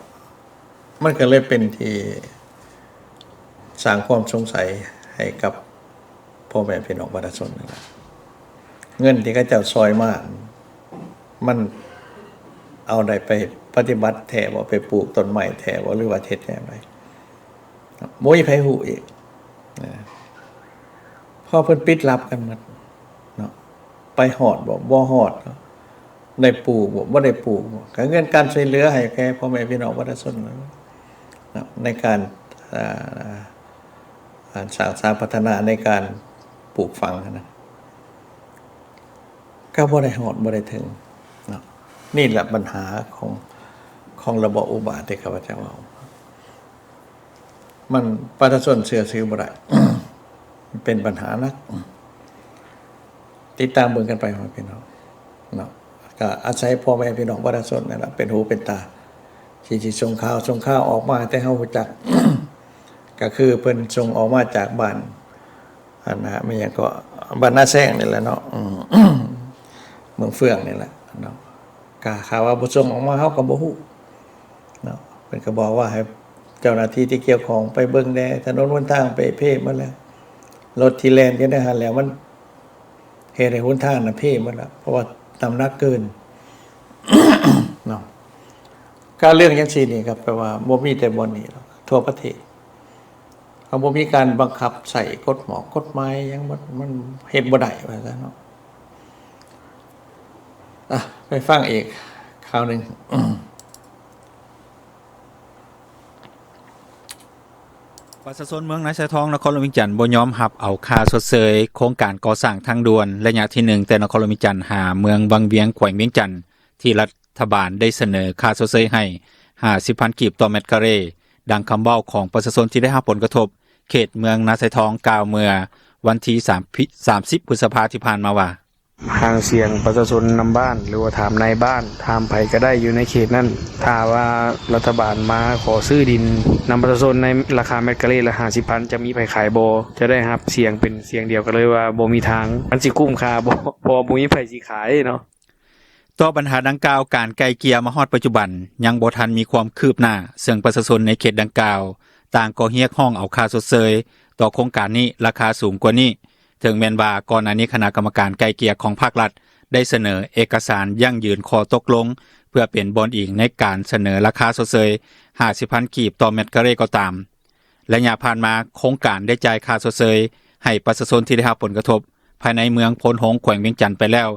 ມັນກໍເລີຍເປັນທີ່ສ້າງຄວາມສົງໄສໃຫ້ກັບພໍ່ແມ່ພີ່ນ້ອງປະຊາຊົນນັ້ນລະ. ເງິນທີ່ເຂົາເຈົ້າຊ່ອຍມາ ມັນເອົາໄດ້ໄປປະຕິບັດແທ້ບໍ່? ໄປປູກຕົ້ນໄມ້ແທ້ບໍ່? ຫຼືວ່າເຮັດແນວໃດ? ບໍ່ມີໃຜຮູ້ອີກນະ, ເພາະເພິ່ນປິດລັບກັນໝົດເນາະ. ໄປຮອດບໍ່? ບໍ່ຮອດເນາະ. ໄດ້ປູກບໍ່? ບໍ່ໄດ້ປູກເນາະ. ກະເງິນການຊ່ວຍເຫຼືອໃຫ້ແກ່ພໍ່ແມ່ພີ່ນ້ອງປະຊາຊົນເນາະ ໃນການ ເອີ ການສ້າງສາພັດທະນາໃນການປູກຝັງຫັ້ນນະ ກໍບໍ່ໄດ້ຮອດ ບໍ່ໄດ້ເຖິງເນາະ. ນີ້ແຫຼະບັນຫາຂອງ ຂອງລະບອບອຸບາດທີ່ຂ້າພະເຈົ້າເວົ້າ. ມັນ ປະຊາຊົນເຊື່ອຖືບໍ່ໄດ້ ເປັນບັນຫາໜັກ. ຕິດຕາມເບິ່ງກັນໄປ ພໍ່ແມ່ພີ່ນ້ອງເນາະ. ກໍອາໄສພໍ່ແມ່ພີ່ນ້ອງປະຊາຊົນນັ້ນລະ ເປັນຫູເປັນຕາ ທີ່ຊິສົ່ງຂ່າວ ສົ່ງຂ່າວອອກມາໃຫ້ແຕ່ເຮົາຮູ້ຈັກ. ກໍຄືເພິ່ນສົ່ງອອກມາຈາກບ້ານ ອັນນະ ແມ່ນຫຍັງເກາະ ບ້ານນາແຊງນີ້ແຫຼະເນາະ ເມືອງເຟືອງນີ້ແຫຼະເນາະ. ກະຖ້າວ່າບໍ່ສົ່ງອອກມາ ເຮົາກໍບໍ່ຮູ້ເນາະ. ເພິ່ນກໍບອກວ່າໃຫ້ເຈົ້າໜ້າທີ່ທີ່ກ່ຽວຂ້ອງໄປເບິ່ງແດ່ ຖະໜົນຫົນທາງເປ່ເພໝົດແລ້ວ, ລົດທີ່ແລ່ນຢູ່ໃນຫັ້ນແລ້ວ ມັນເຮັດໃຫ້ຫົນທາງນັ້ນເພໝົດແລ້ວ ເພາະວ່ານ້ຳໜັກເກີນເນາະ. ກະເລື່ອງຈັ່ງຊີ້ນີ້ກໍແປວ່າບໍ່ມີແຕ່ບ່ອນນີ້ດອກ ທົ່ວປະເທດ ເຮົາບໍ່ມີການບັງຄັບໃຊ້ກົດໝອກກົດໝາຍຫຍັງ ມັນ ມັນເຮັດບໍ່ໄດ້ວ່າຊັ້ນເນາະ. ອ່ະ ໄປຟັງອີກຂ່າວໜຶ່ງ. ປະຊາຊົນເມືອງນາຊາຍທອງ ນະຄອນຫຼວງວຽງຈັນ ບໍ່ຍອມຮັບເອົາຄ່າຊົດເຊີຍໂຄງການກໍ່ສ້າງທາງດ່ວນໄລຍະທີໜຶ່ງ ແຕ່ນະຄອນຫຼວງວຽງຈັນຫາເມືອງວັງວຽງ ແຂວງວຽງຈັນ ທີ່ລັດຖະບານໄດ້ສະເໜີຄ່າຊົດເຊີຍໃຫ້ຫ້າສິບພັນກີບຕໍ່ແມັດກາເຣ, ດັ່ງຄຳເວົ້າຂອງປະຊາຊົນທີ່ໄດ້ຮັບຜົນກະທົບເຂດເມືອງນາຊາຍທອງ ກ່າວເມື່ອວັນທີສາມ ສາມສິບ ພຶດສະພາທີ່ຜ່ານມາວ່າ. ຫາງສຽງປະຊາຊົນນຳບ້ານ ຫຼືວ່າຖາມນາຍບ້ານ ຖາມໃຜກໍໄດ້ຢູ່ໃນເຂດນັ້ນ ຖ້າວ່າລັດຖະບານມາຂໍຊື້ດິນນຳປະຊາຊົນໃນລາຄາແມັດກາເຣລະຫ້າສິບພັນ ຈະມີໃຜຂາຍບໍ່? ຈະໄດ້ຮັບສຽງເປັນສຽງດຽວກັນເລີຍວ່າບໍ່ມີທາງ ມັນຊິກຸ້ມຄ່າບໍ່? ເພາະວ່າບໍ່ມີໃຜຊິຂາຍເນາະ. ຕໍ່ບັນຫາດັ່ງກ່າວ, ການໄກ່ເກ່ຍມາຮອດປັດຈຸບັນຍັງບໍ່ທັນມີຄວາມຄືບໜ້າ, ເຊິ່ງປະຊາຊົນໃນເຂດດັ່ງກ່າວ ຕ່າງກໍຮຽກຮ້ອງເອົາຄ່າຊົດເຊີຍຕໍ່ໂຄງການນີ້ລາຄາສູງກວ່ານີ້, ເຖິງແມ່ນວ່າກ່ອນໜ້ານີ້ຄະນະກຳມະການໄກ່ເກ່ຍຂອງພາກລັດໄດ້ສະເໜີເອກະສານຢັ້ງຢືນຂໍ້ຕົກລົງ ເພື່ອເປັນບ່ອນອີງໃນການສະເໜີລາຄາຊົດເຊີຍຫ້າສິບພັນກີບຕໍ່ແມັດກາເຣກໍຕາມ. ໄລຍະຜ່ານມາ, ໂຄງການໄດ້ຈ່າຍຄ່າຊົດເຊີຍໃຫ້ປະຊາຊົນທີ່ໄດ້ຮັບຜົນກະທົບພາຍໃນເມືອງໂພນໂຮງ ແຂວງວຽງຈັນໄປແລ້ວ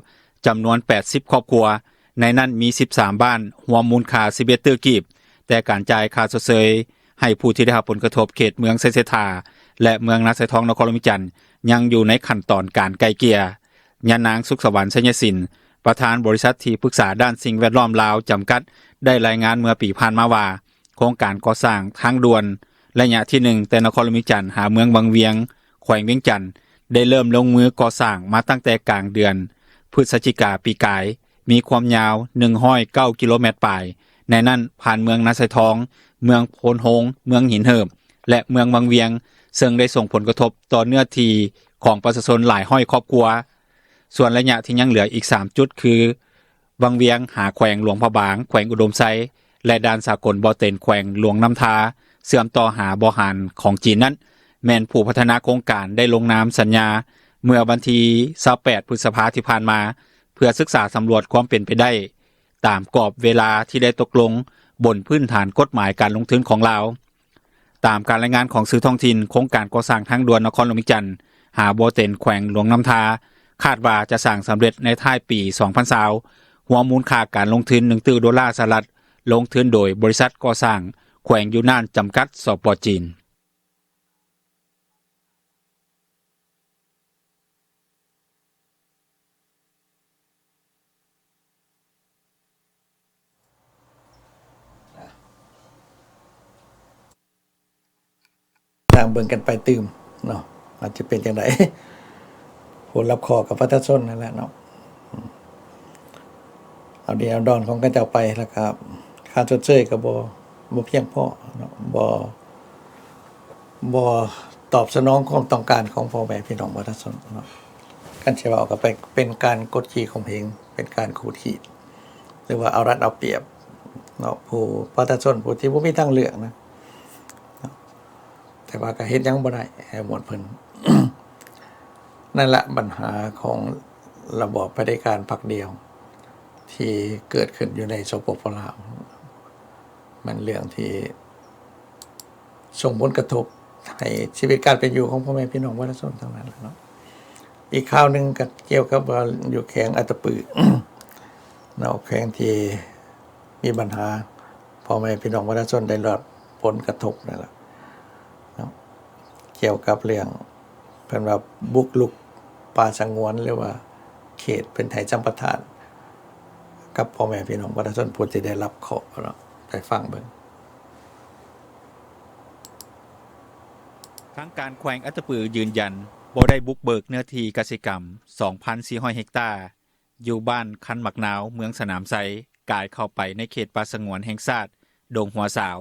ຈຳນວນແປດສິບຄອບຄົວ, ໃນນັ້ນມີສິບສາມບ້ານ, ຮວມມູນຄ່າສິບເອັດຕື້ກີບ, ແຕ່ການຈ່າຍຄ່າຊົດເຊີຍໃຫ້ຜູ້ທີ່ໄດ້ຮັບຜົນກະທົບເຂດເມືອງໄຊເສດຖາ ແລະ ເມືອງນາຊາຍທອງ ນະຄອນຫຼວງວຽງຈັນ ຍັງຢູ່ໃນຂັ້ນຕອນການໄກ່ເກ່ຍ. ຍານາງ ສຸກສະຫວັນ ໄຊຍະສິນ, ປະທານບໍລິສັດທີ່ປຶກສາດ້ານສິ່ງແວດລ້ອມລາວຈຳກັດ ໄດ້ລາຍງານເມື່ອປີຜ່ານມາວ່າ ໂຄງການກໍ່ສ້າງທາງດ່ວນໄລຍະທີໜຶ່ງ ແຕ່ນະຄອນຫຼວງວຽງຈັນຫາເມືອງວັງວຽງ ແຂວງວຽງຈັນ ໄດ້ເລີ່ມລົງມືກໍ່ສ້າງມາຕັ້ງແຕ່ກາງເດືອນພຶສຈິກາປີກາຍ, ມີຄວາມຍາວໜຶ່ງຮ້ອຍເກົ້າກິໂລແມັດປາຍ, ໃນນັ້ນຜ່ານເມືອງນາຊາຍທອງ, ເມືອງໂພນໂຮງ, ເມືອງຫີນເຫີບ ແລະ ເມືອງວັງວຽງ, ເຊິ່ງໄດ້ສົ່ງຜົນກະທົບຕໍ່ເນື້ອທີ່ຂອງປະຊາຊົນຫຼາຍຮ້ອຍຄອບຄົວ. ສ່ວນໄລຍະທີ່ຍັງເຫຼືອອີກສາມຈຸດຄື ວັງວຽງຫາແຂວງຫຼວງພະບາງ, ແຂວງອຸດົມໄຊ ແລະ ດ່ານສາກົນບໍ່ເຕັນ ແຂວງຫຼວງນ້ຳທາ ເຊື່ອມຕໍ່ຫາບໍ່ຫານຂອງຈີນນັ້ນ ແມ່ນຜູ້ພັດທະນາໂຄງການໄດ້ລົງນາມສັນຍາເມື່ອວັນທີຊາວແປດ ພຶດສະພາທີ່ຜ່ານມາ ເພື່ອສຶກສາສຳຫຼວດຄວາມເປັນໄປໄດ້ ຕາມກອບເວລາທີ່ໄດ້ຕົກລົງບົນພື້ນຖານກົດໝາຍການລົງທຶນຂອງລາວ. ຕາມການລາຍງານຂອງສື່ທ້ອງຖິ່ນ, ໂຄງການກໍ່ສ້າງທາງດ່ວນນະຄອນຫຼວງວຽງຈັນ ຫາບໍ່ເຕັນ ແຂວງຫຼວງນ້ຳທາ ຄາດວ່າຈະສ້າງສຳເລັດໃນທ້າຍປີສອງພັນຊາວ, ຮວມມູນຄ່າການລົງທຶນໜຶ່ງຕື້ໂດລາສະຫະລັດ, ລົງທຶນໂດຍບໍລິສັດກໍ່ສ້າງແຂວງຢູ່ນານຈຳກັດ ສປ ຈີນ. ຕ່າງເບິ່ງກັນໄປຕື່ມເນາະ ວ່າຈະເປັນຈັ່ງໃດ. ຜູ້ຮັບເຄາະກັບປະຊາຊົນນັ້ນແຫຼະເນາະ ເອົາດີເອົາດອນຂອງເຂົາເຈົ້າໄປ ແລ້ວກໍຄ່າຊົດເຊີຍກໍບໍ່ ບໍ່ພຽງພໍເນາະ ບໍ່ ບໍ່ຕອບສະໜອງຄວາມຕ້ອງການຂອງພໍ່ແມ່ພີ່ນ້ອງປະຊາຊົນເນາະ. ຄັນຊິເວົ້າກໍເປັນ ເປັນການກົດຂີ່ຂົ່ມເຫງ ເປັນການຂູດຂີດ ຫຼືວ່າເອົາລັດເອົາປຽບເນາະ ຜູ້ປະຊາຊົນຜູ້ທີ່ບໍ່ມີທາງເລືອກນະ ແຕ່ວ່າກໍເຮັດຫຍັງບໍ່ໄດ້ໃຫ້ໝວດເພິ່ນ. ນັ້ນລະບັນຫາຂອງລະບອບຜະເດັດການພັກດຽວ ທີ່ເກີດຂຶ້ນຢູ່ໃນ ສປປ ລາວ ມັນເລື່ອງທີ່ ສົ່ງຜົນກະທົບໃຫ້ຊີວິດການເປັນຢູ່ຂອງພໍ່ແມ່ພີ່ນ້ອງປະຊາຊົນທັງນັ້ນແຫຼະເນາະ. ອີກຂ່າວໜຶ່ງກໍກ່ຽວກັບວ່າຢູ່ແຂວງອັດຕະປືເນາະ ແຂວງທີ່ມີບັນຫາ ພໍ່ແມ່ພີ່ນ້ອງປະຊາຊົນໄດ້ຮັບຜົນກະທົບນັ້ນແຫຼະເນາະ ກ່ຽວກັບເລື່ອງເພິ່ນວ່າບຸກລຸກປ່າສະຫງວນ ຫຼືວ່າເຂດເປັນໄຫສຳປະທານ ກັບພໍ່ແມ່ພີ່ນ້ອງປະຊາຊົນຜູ້ທີ່ໄດ້ຮັບເຄາະເນາະ ໄປຟັງເບິ່ງ. ທາງການແຂວງອັດຕະປືຢືນຢັນບໍ່ໄດ້ບຸກເບີກເນື້ອທີ່ກະສິກຳ ສອງພັນສີ່ຮ້ອຍເຮັກຕາ ຢູ່ບ້ານຄັນໝາກນາວ ເມືອງສະໜາມໄຊ ກາຍເຂົ້າໄປໃນເຂດປ່າສະຫງວນແຫ່ງຊາດດົງຫົວສາວ,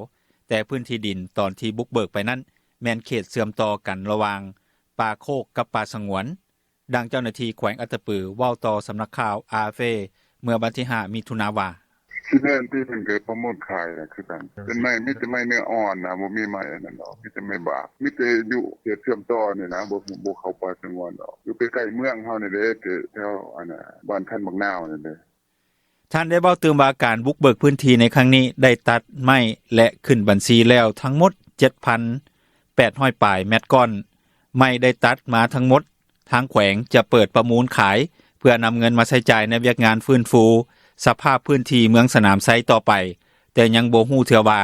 ແຕ່ພື້ນທີ່ດິນຕອນທີ່ບຸກເບີກໄປນັ້ນ ແມ່ນເຂດເຊື່ອມຕໍ່ກັນລະຫວ່າງປ່າໂຄກກັບປ່າສະຫງວນ. ດັ່ງເຈົ້າໜ້າທີ່ແຂວງອັດຕະປືເວົ້າຕໍ່ສຳນັກຂ່າວ ອາເອຟ ເມື່ອວັນທີຫ້າ ມິຖຸນາວ່າ: ຊິແມ່ນຕິ ເພິ່ນກໍປະມູນຂາຍນະຄືກັນ ເປັນໄມ້ ມີແຕ່ໄມ້ເນື້ອອ່ອນນະ ບໍ່ມີໄມ້ອັນນັ້ນດອກ ມີແຕ່ໄມ້ບາກ ມີແຕ່ຢູ່ເຂດເຊື່ອມຕໍ່ນີ້ນະ ບໍ່ ບໍ່ເຂົ້າປ່າສະຫງວນດອກ ຢູ່ໃກ້ໆເມືອງເຮົານີ້ເດ້ ແຖວອັນນ່າ ບ້ານຄັນໝາກນາວນີ້ເດ້. ທ່ານໄດ້ເວົ້າຕື່ມວ່າ ການບຸກເບີກພື້ນທີ່ໃນຄັ້ງນີ້ໄດ້ຕັດໄມ້ ແລະ ຂຶ້ນບັນຊີແລ້ວທັງໝົດ ເຈັດພັນແປດຮ້ອຍປາຍແມັດກ້ອນ ໄມ້ໄດ້ຕັດມາທັງໝົດ ທາງແຂວງຈະເປີດປະມູນຂາຍ ເພື່ອນຳເງິນມາໃຊ້ຈ່າຍໃນວຽກງານຟື້ນຟູສະພາບພື້ນທີ່ເມືອງສະໜາມໄຊຕໍ່ໄປ, ແຕ່ຍັງບໍ່ຮູ້ເທື່ອວ່າ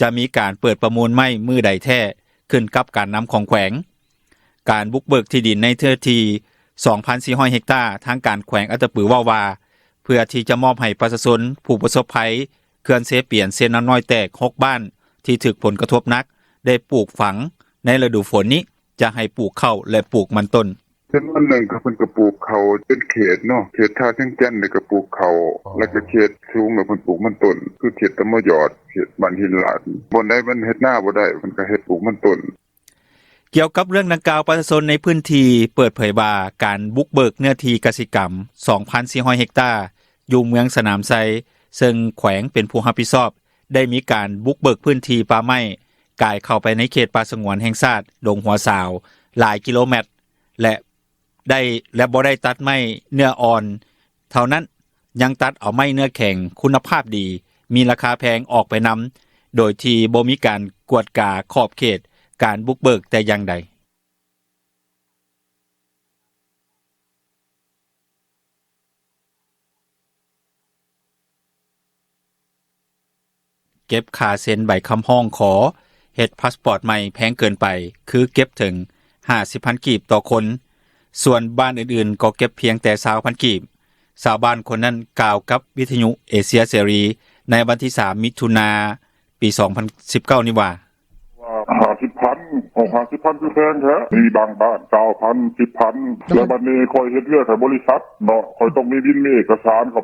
ຈະມີການເປີດປະມູນໄມ້ມື້ໃດແທ້, ຂຶ້ນກັບການນຳຂອງແຂວງ. ການບຸກເບີກທີ່ດິນໃນເນື້ອທີ່ ສອງພັນສີ່ຮ້ອຍເຮັກຕາ ທາງການແຂວງອັດຕະປືເວົ້າວ່າ ເພື່ອທີ່ຈະມອບໃຫ້ປະຊາຊົນຜູ້ປະສົບໄພ ເຂື່ອນເຊປຽນ ເຊນ້ຳນ້ອຍແຕກ ຫົກບ້ານທີ່ຖືກຜົນກະທົບໜັກ ໄດ້ປູກຝັງໃນລະດູຝົນນີ້ ຈະໃຫ້ປູກເຂົ້າ ແລະ ປູກມັນຕົ້ນ. ຈຳນວນໜຶ່ງກໍເພິ່ນກໍປູກເຂົ້າເປັນເຂດເນາະ ເຂດທ່າຊຽງຈັນນີ້ກໍປູກເຂົ້າ ແລ້ວກໍເຂດສູງກໍເພິ່ນປູກມັນຕົ້ນ ຄືເຂດຕະມໍຢອດ ເຂດບ້ານຫີນລາດ ບ່ອນໃດມັນເຮັດນາບໍ່ໄດ້ ເພິ່ນກໍເຮັດປູກມັນຕົ້ນ. ກ່ຽວກັບເລື່ອງດັ່ງກ່າວ ປະຊາຊົນໃນພື້ນທີ່ເປີດເຜີຍວ່າ ການບຸກເບີກເນື້ອທີ່ກະສິກຳ ສອງພັນສີ່ຮ້ອຍເຮັກຕາ ຢູ່ເມືອງສະໜາມໄຊ ເຊິ່ງແຂວງເປັນຜູ້ຮັບຜິດຊອບ ໄດ້ມີການບຸກເບີກພື້ນທີ່ປ່າໄມ້ ກາຍເຂົ້າໄປໃນເຂດປ່າສະຫງວນແຫ່ງຊາດດົງຫົວສາວ ຫຼາຍກິໂລແມັດ ແລະ ໄດ້ ແລະ ບໍ່ໄດ້ຕັດໄມ້ເນື້ອອ່ອນເທົ່ານັ້ນ, ຍັງຕັດເອົາໄມ້ເນື້ອແຂງຄຸນນະພາບດີ ມີລາຄາແພງອອກໄປນຳ, ໂດຍທີ່ບໍ່ມີການກວດກາຂອບເຂດການບຸກເບີກແຕ່ຢ່າງໃດ. ເກັບຄ່າເຊັນໃບຄຳຮ້ອງຂໍເຮັດພາສປອດໃໝ່ແພງເກີນໄປ, ຄືເກັບເຖິງຫ້າສິບພັນກີບຕໍ່ຄົນ, ສ່ວນບ້ານອື່ນໆກໍເກັບພຽງແຕ່ຊາວພັນກີບ. ຊາວບ້ານຄົນນັ້ນກ່າວກັບວິທຍຸເອເຊຍເສລີໃນວັນທີສາມ ມິຖຸນາ ປີສອງພັນສິບເກົ້ານີ້ວ່າ ຫ້າສິບພັນ ອອກຫ້າສິບພັນຄືແພງແທ້ ມີບາງບ້ານຊາວພັນ ສິບພັນ ແລ້ວບັດນີ້ຂ້ອຍເຮັດວຽກໃຫ້ບໍລິສັດເນາະ ຂ້ອຍຕ້ອງມີບິນມີເອກະສານເຂົ້າ